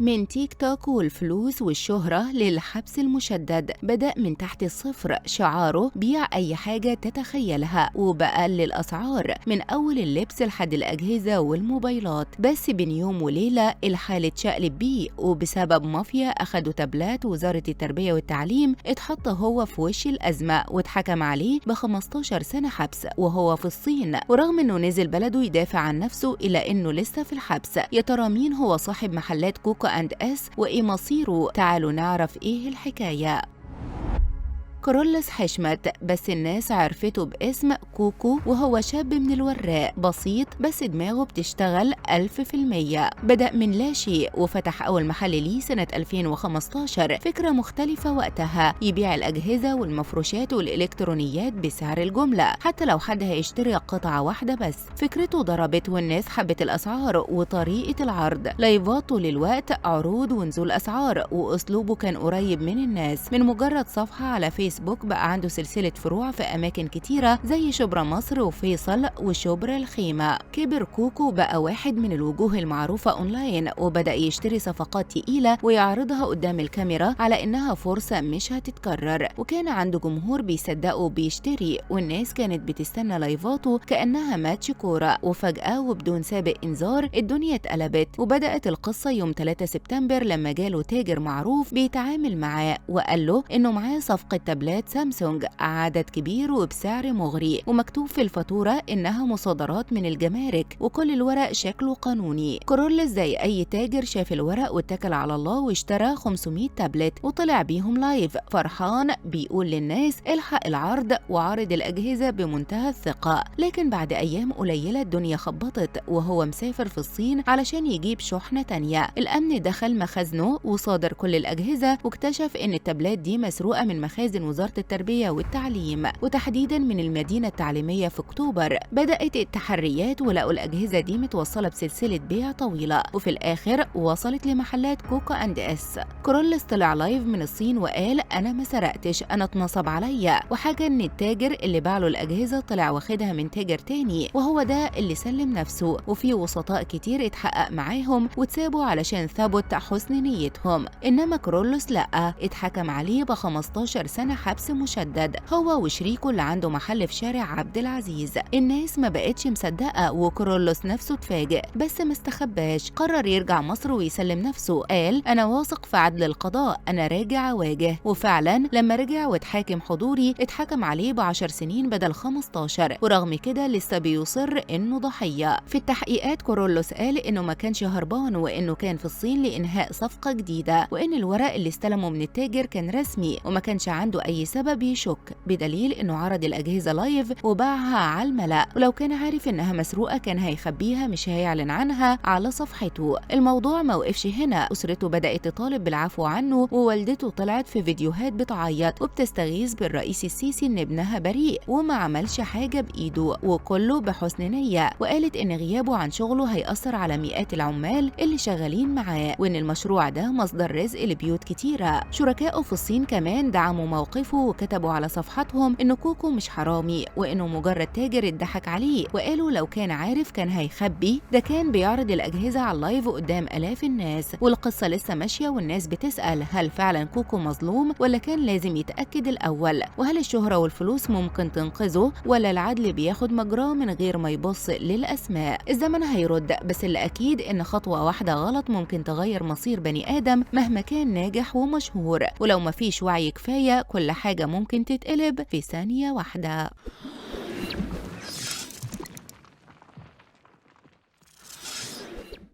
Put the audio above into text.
من تيك توك والفلوس والشهرة للحبس المشدد، بدأ من تحت الصفر. شعاره بيع أي حاجة تتخيلها وبأقل الأسعار، من أول اللبس لحد الأجهزة والموبايلات. بس بين يوم وليلة الحال اتشقلب بيه، وبسبب مافيا أخدوا تابلات وزارة التربية والتعليم اتحط هو في وش الأزمة واتحكم عليه ب15 سنة حبس وهو في الصين. ورغم إنه نزل بلده يدافع عن نفسه إلا إنه لسه في الحبس. يا ترى مين هو صاحب محلات كوكو أند إس وإيه مصيره؟ تعالوا نعرف إيه الحكاية. كرولس حشمت، بس الناس عرفته باسم كوكو، وهو شاب من الوراق، بسيط بس دماغه بتشتغل 1000%. بدأ من لا شيء وفتح أول محل ليه سنة 2015، فكرة مختلفة وقتها، يبيع الأجهزة والمفروشات والإلكترونيات بسعر الجملة حتى لو حد هيشتري قطعة واحدة بس. فكرته ضربت والناس حبت الأسعار وطريقة العرض، لايفات طول الوقت، عروض ونزول أسعار، وأسلوبه كان قريب من الناس. من مجرد صفحة على فيسبوك بقى عنده سلسلة فروع في أماكن كتيرة زي شبرا مصر وفيصل وشبرا الخيمة. كبر كوكو بقى واحد من الوجوه المعروفة أونلاين، وبدأ يشتري صفقات تقيلة ويعرضها قدام الكاميرا على إنها فرصة مش هتتكرر، وكان عنده جمهور بيصدقه وبيشتري، والناس كانت بتستنى لايفاته كأنها ماتش كورة. وفجأة وبدون سابق إنذار الدنيا اتقلبت، وبدأت القصة يوم 3 سبتمبر لما جاله تاجر معروف بيتعامل معاه وقال له إنه معاه صفقة تابلات سامسونج عدد كبير وبسعر مغري، ومكتوب في الفاتورة إنها مصادرات من الجمارك وكل الورق شكله قانوني. كرولس زي أي تاجر شاف الورق واتكل على الله واشترى 500 تابلت وطلع بيهم live فرحان بيقول للناس الحق العرض، وعرض الأجهزة بمنتهى الثقة. لكن بعد أيام قليلة الدنيا خبطت، وهو مسافر في الصين علشان يجيب شحنة تانية. الأمن دخل مخازنه وصادر كل الأجهزة، واكتشف إن التابلات دي مسروقة من مخازن وزارة التربية والتعليم، وتحديدا من المدينة التعليمية في أكتوبر. بدأت التحريات ولقوا الأجهزة دي متوصلة بسلسلة بيع طويلة، وفي الآخر وصلت لمحلات كوكو أند إس. كرولس طلع live من الصين وقال أنا ما سرقتش، أنا اتنصب عليا، وحاجة إن التاجر اللي باع له الأجهزة طلع واخدها من تاجر تاني، وهو ده اللي سلم نفسه. وفي وسطاء كتير اتحقق معاهم واتسابوا علشان ثبت حسن نيتهم، إنما كرولس لأ، اتحكم عليه ب15 سنة حبس مشدد، هو وشريكه اللي عنده محل في شارع عبد العزيز. الناس ما بقتش مصدقة، وكرولس نفسه اتفاجئ بس ما استخباش، قرر يرجع مصر ويسلم نفسه. قال أنا واثق في عدل القضاء، أنا راجع أواجه. وفعلا لما رجع واتحاكم حضوري اتحكم عليه ب10 سنين بدل 15، ورغم كده لسه بيصر إنه ضحية. في التحقيقات كرولس قال إنه ما كانش هربان، وإنه كان في الصين لإنهاء صفقة جديدة، وإن الورق اللي استلمه من التاجر كان رسمي وما كانش عنده أي سبب يشك، بدليل إنه عرض الأجهزة live وباعها على الملأ، ولو كان عارف إنها مسروقة كان هيخبيها مش هيعلن عنها على صفحته. الموضوع ما وقفش هنا، أسرته بدأت تطالب بالعفو عنه، ووالدته طلعت في فيديوهات بتعيط وبتستغيث بالرئيس السيسي إن ابنها بريء وما عملش حاجة بإيده وكله بحسن نية، وقالت إن غيابه عن شغله هيأثر على مئات العمال اللي شغالين معاه، وإن المشروع ده مصدر رزق لبيوت كتيرة. شركائه في الصين كمان دعموا موقفه وكتبوا على صفحتهم إن كوكو مش حرامي وإنه مجرد تاجر اتضحك عليه، وقالوا لو كان عارف كان هيخبي، ده كان بيعرض الأجهزة على ال live قدام آلاف الناس. والقصة لسه ماشية والناس بتسأل هل فعلا كوكو مظلوم ولا كان لازم يتأكد الأول، وهل الشهرة والفلوس ممكن تنقذه ولا العدل بياخد مجراه من غير ما يبص للأسماء. الزمن هيرد، بس اللي أكيد إن خطوة واحدة غلط ممكن تغير مصير بني آدم مهما كان ناجح ومشهور، ولو مفيش وعي كفاية كل حاجة ممكن تتقلب في ثانية واحدة.